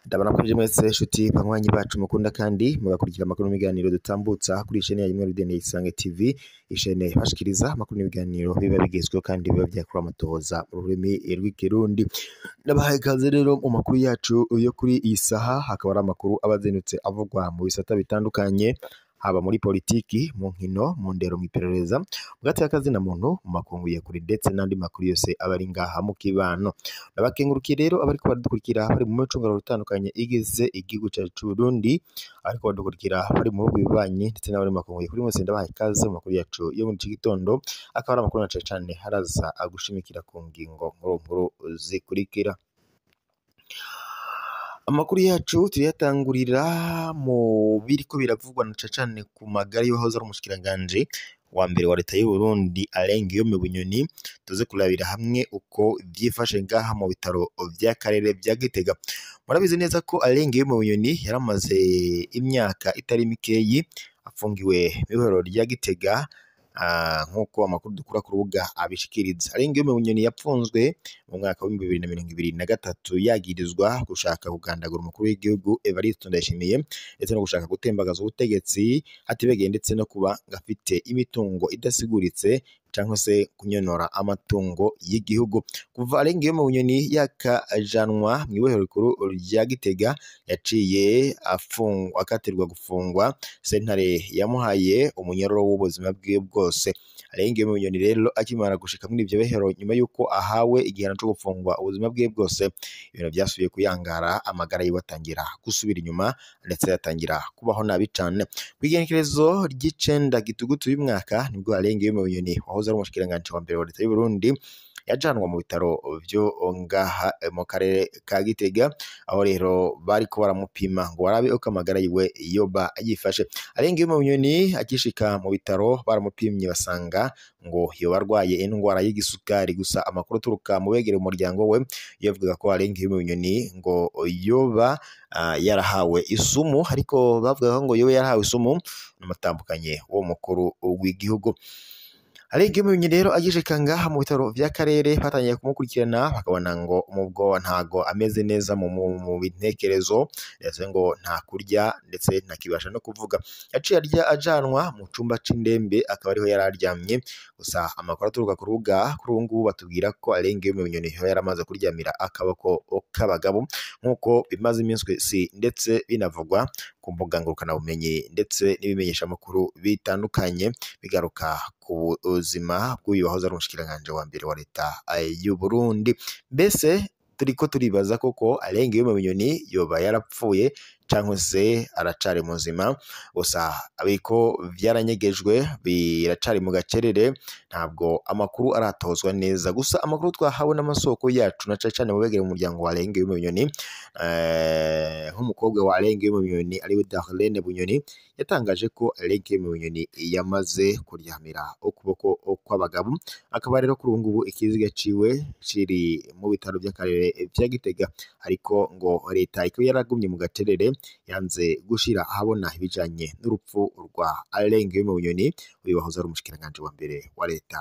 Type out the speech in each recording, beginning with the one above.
Ndabona ko mwese nshuti banywanyi bacu mukunda kandi mugakurikira amakuru n'ibiganiro dutambutsa kuri ishene ya Rimwe Rudende Isange TV, ishene bashikiriza amakuru n'ibiganiro biba bigezweho kandi biba byakura amatohoza mu rurimi rw'ikirundi. Ndabahaye ikaze rero mu makuru yacu yo kuri iyi saha, hakaba ari amakuru aba azindutse avugwa mu bisata bitandukanye, haba muri politiki, mu nkino, mu ndero, mu iperereza, mu gateka muntu, mu makungu ya kure ndetse n'andi makuru yose aba ari ngaha mu kibano. Ndabakengurukiye rero abariko baradukurikira bari mu micungararo itandukanye igize igihugu cacu c'Uburundi, ariko badukurikira bari mu bihugu bibanyi ndetse n'abari mu makungu ya kure, mwese ndabahaye ikaze mu makuru yacu yo muri iki gitondo, akaba ari amakuru na cane cane haraza agushimikira ku ngingo nkuru nkuru zikurikira. Amakuru yacu turiyatangurira mu biriko biravugwa na cane cane ku magara y'uwahoze ari umushikiranganji wa mbere wa leta y'Uburundi Alain Guillaume Bunyoni, tuze kurabira hamwe uko vyifashe ngaha mu bitaro vy'akarere vya Gitega. Murabizi neza ko Alain Guillaume Bunyoni yaramaze imyaka itari mikeyi afungiwe mw'ibohero rya Gitega, nk'uko amakuru dukura ku rubuga abishikiriza. Alain Guillaume Bunyoni yapfunzwe mu mwaka w'ibihumbi bibiri na mirongo ibiri na gatatu yagirizwa gushaka kugandagura umukuru w'igihugu Evariste Ndayishimiye ndetse no gushaka gutembagaza ubutegetsi, hatibegeye ndetse no kuba ngafite imitungo idasiguritse canke se kunyonora amatungo y'igihugu. Kuva Alain Guillaume Bunyoni yakajanwa mw'ibohero rikuru rya Gitega, yaciye afungwa, akatirwa gufungwa. Sentare yamuhaye umunyororo w'ubuzima bwiwe bwose. Alain Guillaume Bunyoni rero akimara gushika muri ivyo bohero nyuma yuko ahawe igihano co gufungwa ubuzima bwiwe bwose, ibintu vyasubiye kuyangara, amagara yiwe atangira gusubira inyuma ndetse yatangira kubaho nabi cane. Kw'igenekerezo ry'icenda gitugutu uyu mwaka nibwo Alain Guillaume Bunyoni wahoze ari umushikiranganji wa mbere wa leta y'Uburundi yajanwa mu bitaro vyo ngaha mu karere ka Gitega, aho rero bariko baramupima ngo barabe uko amagara yiwe yoba yifashe. Alain Guillaume Bunyoni akishika mu bitaro baramupimye basanga ngo yoba arwaye indwara y'igisukari, gusa amakuru aturuka mu begereye umuryango we yavugaga ko Alain Guillaume Bunyoni ngo yoba yarahawe isumu, ariko bavugaga ngo yoba yarahawe isumu n'umutambukanye wo mukuru w'igihugu. Alain Guillaume Bunyoni rero agishika ngaha mu bitaro vy'akarere batangiye kumukurikirana, bakabona ngo umubwo ntago ameze neza mu bitekerezo, ndetse ngo nta kurya ndetse ntakibasha no kuvuga. Yaciye ajanwa mu cumba c'indembe akaba ariho yari aryamye, gusa amakuru aturuka ku rubuga kuri ubu ngubu batubwira ko Alain Guillaume Bunyoni yari yaramaze kuryamira akaboko k'abagabo, nk'uko bimaze iminsi ndetse binavugwa ku mbuga ngurukanabumenyi ndetse n'ibimenyeshamakuru bitandukanye bigaruka ku buzima bw'uyu wahoze ari umushikiranganji wa mbere wa leta y'u Burundi. Mbese turiko turibaza koko Alain Guillaume Bunyoni yoba yarapfuye canke se aracari muzima? Gusa abiko vyaranyegejwe biracari mu gacerere, ntabwo amakuru aratozwa neza. Gusa amakuru twahawe n'amasoko yacu na cane cane mu begereye umuryango wa Alain Guillaume Bunyoni, nk'umukobwa wa Alain Guillaume Bunyoni ariwe Darlene Bunyoni, yatangaje ko Alain Guillaume Bunyoni yamaze kuryamira ukuboko kw'abagabo, akaba rero kuri ubu ngubu ikiziga ciwe kiri mu bitaro vy'akarere vya Gitega, ariko ngo leta ikaba yaragumye mu gacerere, yanze gushira ahabona ibijanye n'urupfu rwa Alain Guillaume Bunyoni, uyu wahoze ari umushikiranganji wa mbere wa leta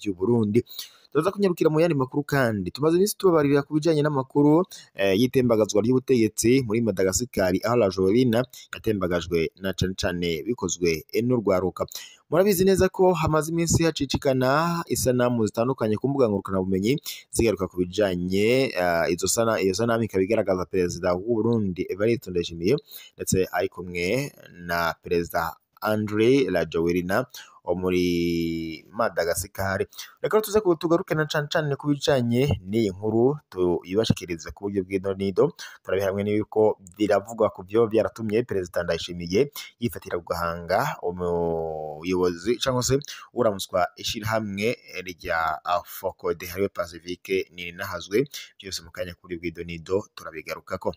y'u Burundi. Turaza kunyarukira mu yandi makuru kandi tumaze iminsi tubabarira ku bijanye n'amakuru y'itembagazwa ry'ubutegetsi muri Madagascar, aho Rajoelina yatembagajwe na cane cane bikozwe n'urwaruka. Murabizi neza ko hamaze iminsi hacicikana isanamu zitandukanye ku mbuga ngurukanabumenyi zigaruka ku bijanye iyo sanamu ikaba igaragaza perezida w'u Burundi Evariste Ndayishimiye ndetse ari kumwe na perezida Andry Rajoelina wo muri Madagascar. Reka tuze tugaruke na cane cane ku bijanye n'iyi nkuru tuyibashikirize ku buryo bw'idonido, turabe hamwe n'ibiko biravugwa ku vyo vyaratumye perezida Ndayishimiye yifatira kugahanga umuyobozi canke se uramutswa ishirahamwe rya Focode hariwe Pacifique Nininahazwe. Byose mu kanya kuri bw'idonido turabigarukako.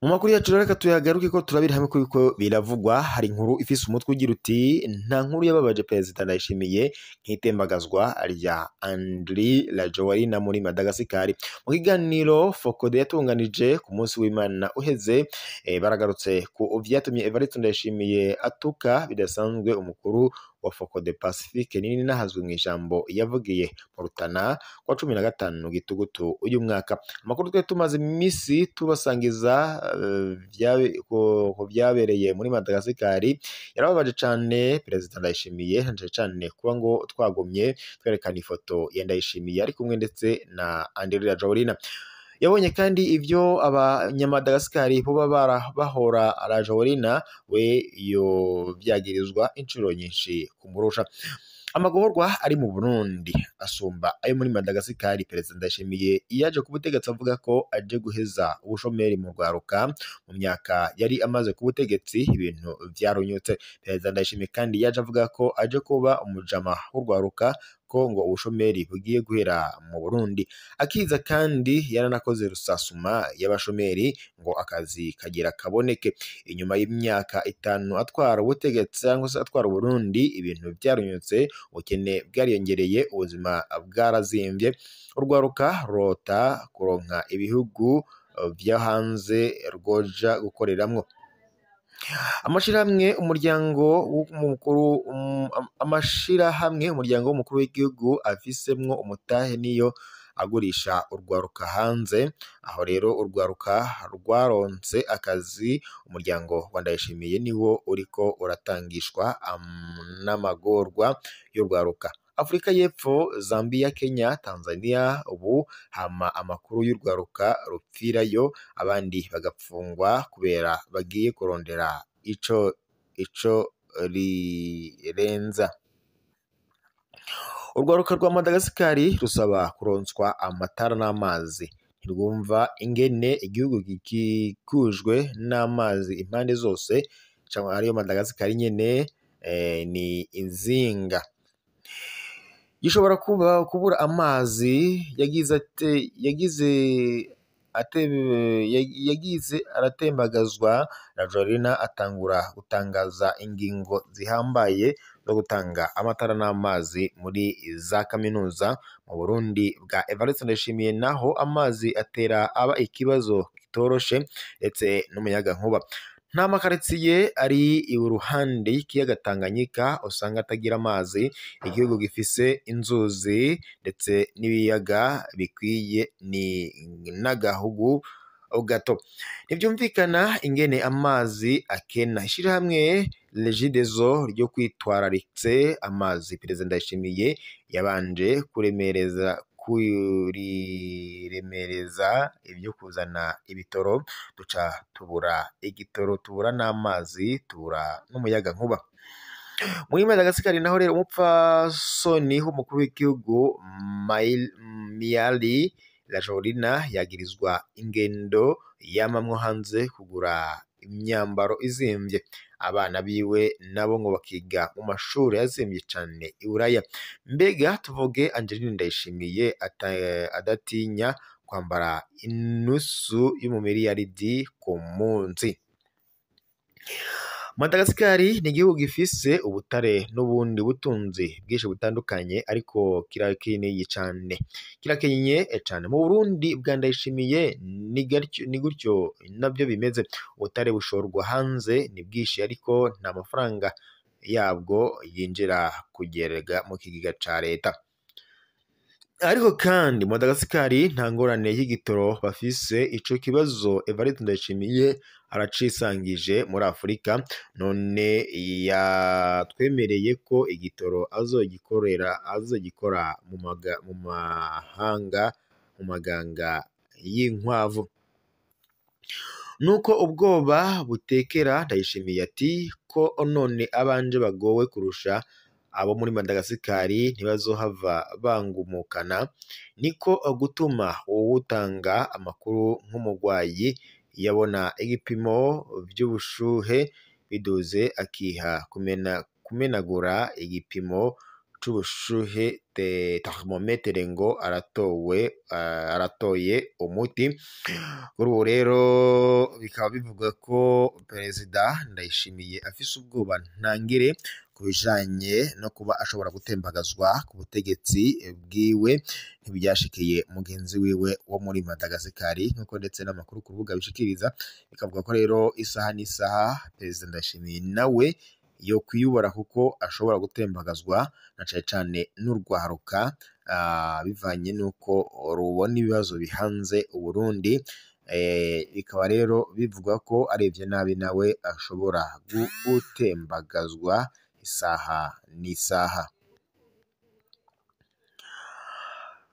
Mu makuru yacu reka tuyagaruke ko turabira hamwe ko biravugwa. Hari inkuru ifise umutwe ugira uti nta nkuru yababaje Perezida Ndayishimiye nk'itembagazwa rya Andry Rajoelina muri Madagascar. Mu kiganiro Fokode yatunganije ku munsi w'Imana uheze, baragarutse ku vyatumye Evariste Ndayishimiye atuka bidasanzwe umukuru wa Fokode Pacifique nini nahazwe mu ijambo yavugiye mu Rutana kwa 15 Gitugutu uyu mwaka. Amakuru twe tumaze imisi tubasangiza ku vyabereye muri Madagascar yarababaje cane Perezida Ndayishimiye, cane kuba ngo twagumye twerekana ifoto ya Ndayishimiye ari kumwe ndetse na Andry Rajoelina. Yabonye kandi ivyo abanyamadagascar boba bahora Rajoelina we yo vyagirizwa inshuro nyinshi kumurusha. Amagorwa ari mu Burundi asumba ayo muri Madagascar. Perezida Ndayishimiye yaje ku butegetsi avuga ko aje guheza ubushomeri mu rwaruka. Mu myaka yari amaze ku butegetsi ibintu vyarunyutse. Perezida Ndayishimiye kandi yaje avuga ko aje kuba umujama w'urwaruka, ko ngo ubushomeri bugiye guhera mu Burundi. Akiza kandi yaranakoze rusasuma y'abashomeri ngo akazi kagira kaboneke. Inyuma y'imyaka 5 atwara ubutegetsi cyangwa se atwara Burundi, ibintu vyarunyutse, ubukene bwariyongereye, ubuzima bwarazimbye, urwaruka rota kuronka ibihugu vyo hanze rwoja gukoreramwo. Amashirahamwe umuryango w'umukuru amashirahamwe umuryango w'umukuru w'igihugu afisemwo umutahe niyo agurisha urwaruka hanze. Aho rero urwaruka rwaronse akazi, umuryango wa Ndayishimiye niwo uriko uratangishwa n'amagorwa y'urwaruka. Afrika y'Epfo, Zambia, Kenya, Tanzania ubu hama amakuru y'urwaruka rupfirayo, abandi bagapfungwa kubera bagiye kurondera ico rirenza. Urwaruka rwa Madagascar rusaba kuronswa amatara n'amazi. Ntirwumva ingene igihugu gikikujwe n'amazi impande zose, cyangwa ariyo Madagascar nyene ni inzinga gishobora kuba kubura amazi. Yagize aratembagazwa. Rajoelina atangura gutangaza ingingo zihambaye zo gutanga amatara n'amazi muri za kaminuza. Mu Burundi bwa Evariste Ndayishimiye naho amazi atera aba ikibazo kitoroshe, ndetse n'umuyagankuba. Nta makaritsiye ari iruhande y'ikiyaga Tanganyika usanga atagira amazi. Igihugu gifise inzuzi ndetse n'ibiyaga bikwiye ni n'agahugu gato. Ntivyumvikana ingene amazi akena. Ishirahamwe Regideso ryo kwitwararitse amazi, Perezida Ndayishimiye yabanje kuriremereza ibyo kuzana ibitoro, duca tubura igitoro, tubura n'amazi, tubura n'umuyaga nkuba. Muri Madagascar naho rero umupfasoni w'umukuru w'igihugu Mialy Rajoelina yagirizwa ingendo yamamwo hanze kugura imyambaro izimvye. Abana biwe nabo ngo bakiga mu mashuri yazimvye cane i Buraya. Mbega tuvuge Angeline Ndayishimiye adatinya kwambara inusu y'umumiliyaridi ku munsi. Madagascar ni igihugu gifise ubutare n'ubundi butunzi bwinshi butandukanye, ariko kirakeneye cane, kirakenye cane. Mu Burundi bwa Ndayishimiye ni gutyo nabyo bimeze. Ubutare bushorwa hanze ni bwinshi, ariko nta mafaranga yabwo yinjira kugerega mu kigega ca leta. Ariko kandi Madagascar nta ngorane y'igitoro bafise. Ico kibazo Evariste Ndayishimiye aracisangije muri Afrika, none yatwemereye ko igitoro azogikora mu mahanga, mu maganga y'inkwavu. Nuko ubwoba butekera Ndayishimiye ati ko none abanje bagowe kurusha abo muri Madagascar ntibazohava bangumukana. Niko gutuma uwutanga amakuru nk'umugwayi yabona igipimo vy'ubushuhe biduze akiha kumenagura igipimo c'ubushuhe thermometre ngo aratowe aratoye umuti. Kuri ubu rero bikaba bivuga ko Perezida Ndayishimiye afise ubwoba ntangere ku bijanye no kuba ashobora gutembagazwa ku butegetsi bwiwe, ntibyashikiye mugenzi wiwe wo muri Madagascar, nkuko ndetse n'amakuru ku rubuga bishikiriza. Bikavuga ko rero isaha n'isaha Perezida Ndayishimiye nawe yo kwiyubara kuko ashobora gutembagazwa na cane cane n'urwaruka, bivanye n'uko rubona ibibazo bihanze Uburundi. Bikaba rero bivugwa ko arebye nabi nawe ashobora gutembagazwa isaha n'isaha.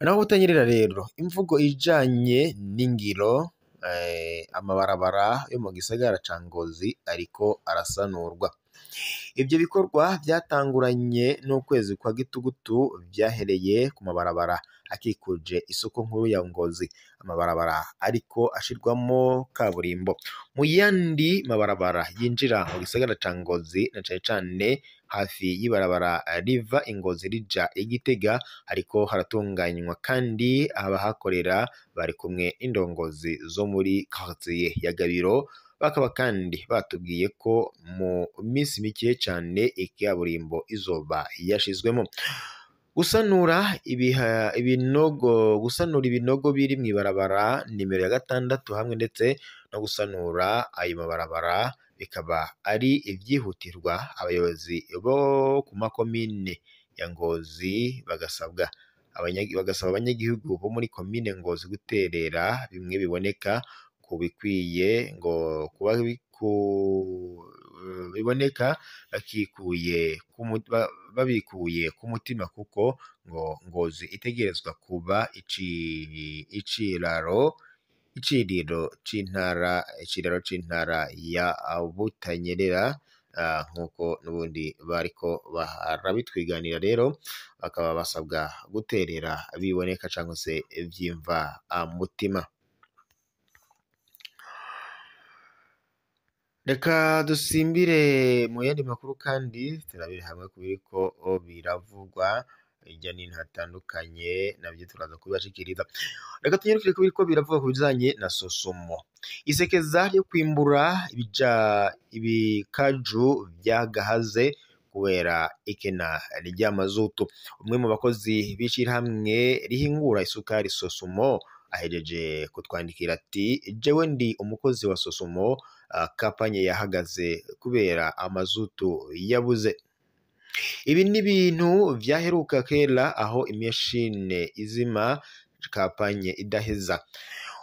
Naho butanyerera rero imvugo ijanye n'ingiro, amabarabara yo mu gisagara ca Ngozi ariko arasanurwa. Ivyo bikorwa vyatanguranye n'ukwezi kwa gitugutu, vyahereye ku mabarabara akikuje isoko nkuru ya Ngozi, amabarabara ariko ashirwamo kaburimbo. Mu yandi mabarabara yinjira mu gisagara ca Ngozi na cane cane hafi y'ibarabara riva Ingozi rija Igitega, ariko haratunganywa kandi abahakorera bari kumwe n'indongozi zo muri quartier ya Gabiro. Bakaba kandi batubwiye ko mu minsi mike cane ikaburimbo izoba yashizwemo. Gusanura ibinogo, gusanura ibinogo biri mw'ibarabara nimero ya 6 hamwe ndetse no gusanura ayo mabarabara bikaba ari ivyihutirwa. Abayobozi bo ku makomine ya Ngozi bagasabwa bagasaba abanyagihugu bo muri komine Ngozi guterera bimwe biboneka ku bikwiye ngo kuba biboneka bakikuye babikuye ku mutima, kuko ngo Ngozi itegerezwa kuba iciraro iciriro c'intara iciraro c'intara ya Butanyerera, nkuko n'ubundi bariko barabitwiganira. Rero bakaba basabwa guterera biboneka cyangwa se vyimva mutima. Reka dusimbire mu yandi makuru kandi turabire hamwe kubiriko biravugwa hirya n'ino hatandukanye, navyo turaza kubibashikiriza. Reka tunyarukire kubiriko biravugwa ku bijanye na Sosomo. Isekeza ryo kwimbura ibikaju vyagahaze kubera ikena ry'amazutu. Umwe mu bakozi b'ishirahamwe rihingura isukari Sosomo ahejeje kutwandikira ati: jewe ndi umukozi wa Sosomo, kapanye yahagaze kubera amazutu yabuze. Ibi ni ibintu vyaheruka kera aho imashine izima kapanye idaheza.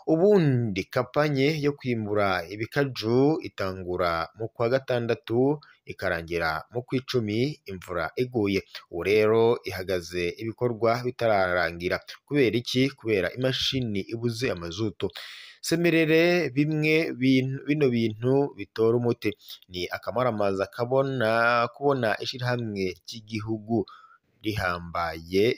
Ubundi kapanye yo kwimbura ibikaju itangura mu kwa 6 ikarangira mu kw'icumi imvura iguye. Ubu rero ihagaze ibikorwa bitararangira. Kubera iki? Kubera imashini ibuze amazutu. Semerere bimwe bino bintu bitora umuti ni akamaramaza kabona kubona ishirahamwe ry'igihugu rihambaye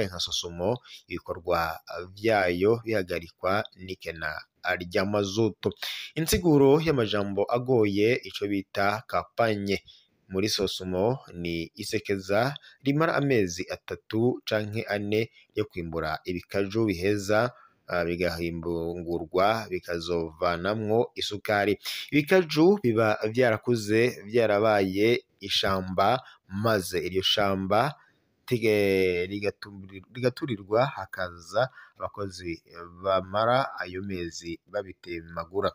nka Sosomo ibikorwa vyayo bihagarikwa n'ikena ry'amazutu. Insiguro y'amajambo agoye ico bita kapanye muri Sosomo ni isekeza rimara amezi 3 canke 4 yo kwimbura ibikaju biheza bigahimbungurwa bikazovanamwo isukari. Ibikaju biba vyarakuze vyarabaye ishamba, maze iryo shamba rigaturirwa hakaza abakozi bamara ayo mezi babitemagura.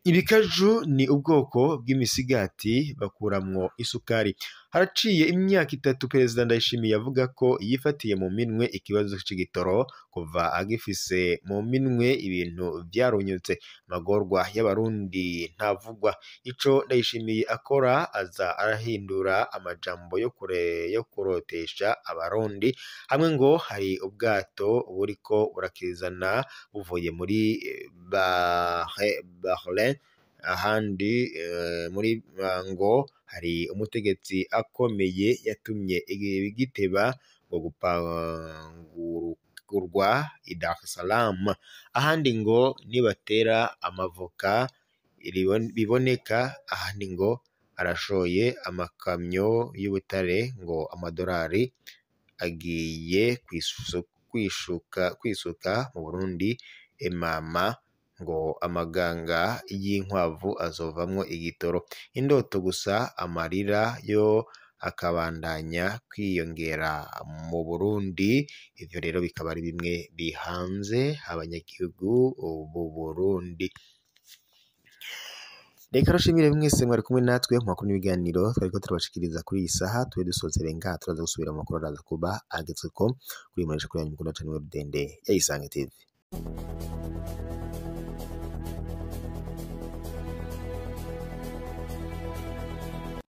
Ibikaju ni ubwoko bw'imisigati bakuramwo isukari. Haraciye imyaka 3 Perezida Ndayishimiye avuga ko yifatiye mu minwe ikibazo c'igitoro. Kuva agifise mu minwe ibintu vyarunyutse, amagorwa y'abarundi ntavugwa. Ico Ndayishimiye akora aza arahindura amajambo yo kurotesha abarundi, hamwe ngo hari ubwato buriko burakizana buvuye muri Bahrain, ahandi muri ngo hari umutegetsi akomeye yatumye igiteba ngo gupangurwa i Dar es Salaam, ahandi ngo nibatera amavoka biboneka, ahandi ngo arashoye amakamyo y'ubutare ngo amadorari agiye kwisuka mu Burundi. Emama ngo amaganga y'inkwavu azovamwo igitoro. Indoto gusa, amarira yo akabandanya kwiyongera mu Burundi. Ivyo rero bikaba ari bimwe bihanze abanyagihugu b'u Burundi. Reka rushimire mwese mwari kumwe natwe mu makuru n'ibiganiro twariko turabashikiriza kuri iyi saha. Tube dusozere ngaha, turaza gusubira mu makuru araza kuba agezweko kuri mbonesha kuri yanyu mukunda cane Rudende ya Isange TV.